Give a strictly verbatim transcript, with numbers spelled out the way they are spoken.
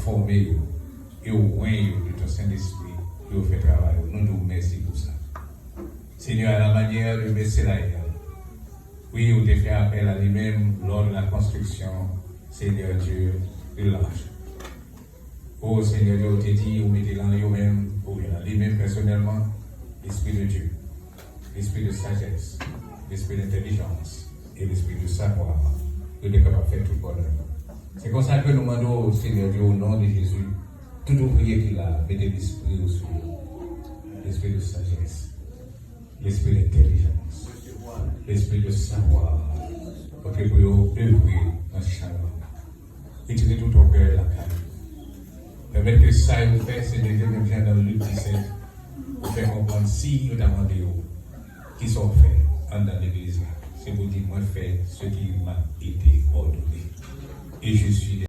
fòme yo, e w wen yo de ton Sentespri pou yo fè travay ou. Nou di w mèsi pou sa. Seigneur, à la manière de Bethsaïda, wi, ou te fè apèl a li menm lors de la construction, Seigneur Dieu, de l'arche. O Seigneur Dieu, ou te di, ou mete lan yo menm, ou bien li menm pèsonèlman, l'Esprit de Dieu, l'Esprit de sagesse, l'Esprit d'intelligence et l'Esprit de savoir, pou te kapab fè tout bòn œuvre. Se konsa ke nou mande w, Seigneur Dieu, au nom de Jésus, tout ouvrier ki la, mete lespri ou sou yo. L'esprit de sagesse, l'esprit d'intelligence, l'esprit de savoir, pou ke pou yo evre nan chalè. Retire tout ògèy lakay. Pèmèt ke sa yo fè, se leve menm jan nan Lik disèt, ou fè konprann si yo ta mande yo, ki sa w fè anndan legliz la? Se pou di, mwen fè ce qui m'a été ordonné. Et je suis